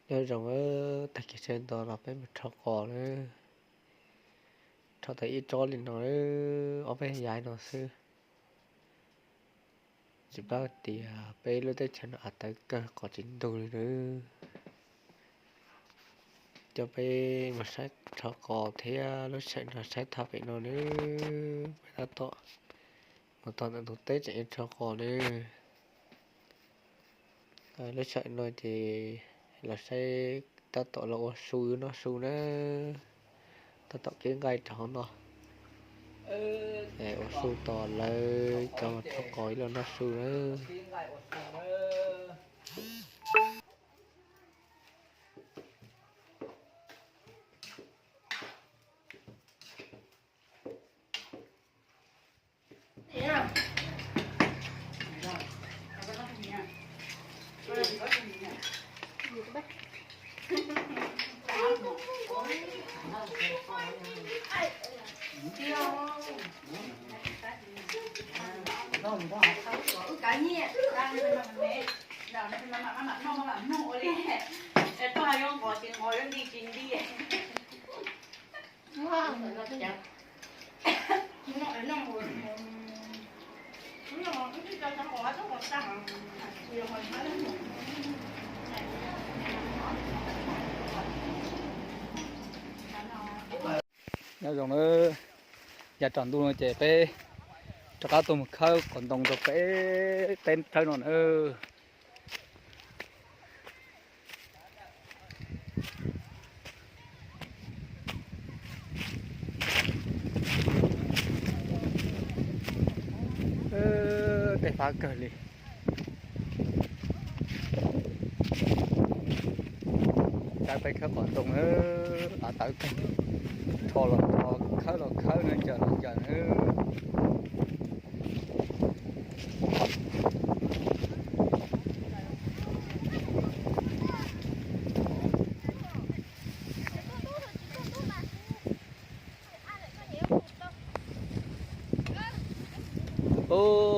Nyob zoo, tag kis sawv ntxov no peb mus rho qos na. Rho tau ib tsob li no, ob peb yav no xwb. Tsis paub tias peb lub teb chaws no av tawv kawg qos tsis ntug li na. Coj peb mus saib rho qos thiab lub sij hawm no saib tag pem no na. Peb tab tom mus txog ntawm ntug teb tseem yuav rho qos na. Lub sij hawm no ces los saib tab tom los ua su noj su na. Tab tom kev nqaij rau hauv no. Ua su tos lawv cov rho qos ib los noj su na. Nyob zoo na, yav tsaus ntuj no ces peb rov qab tuaj mus khawb qos ntoo rau peb teb khawb no na. Tej fab kawg li. Caij peb khawb qos ntoo, av tawv kawg, rho los rho, khawb los khawb na, ncaws los ncaws na.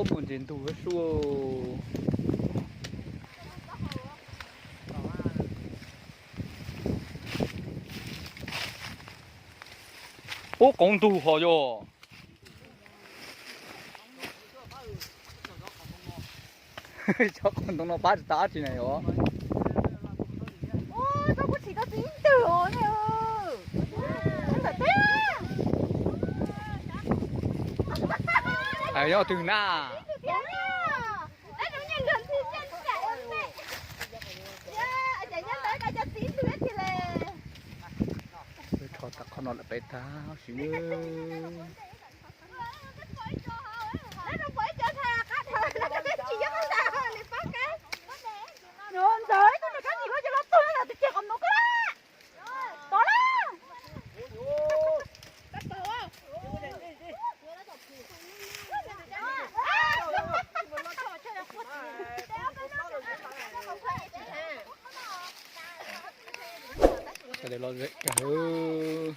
Muaj ntses ntug suab. Ub, qos ntug hos yog. Cov qos ntoo no pab tsis tau dab tsi na yog. Nyob twg na? Rho tau qhov no lawm peb tag sim. Sawv daws lom zem kawg.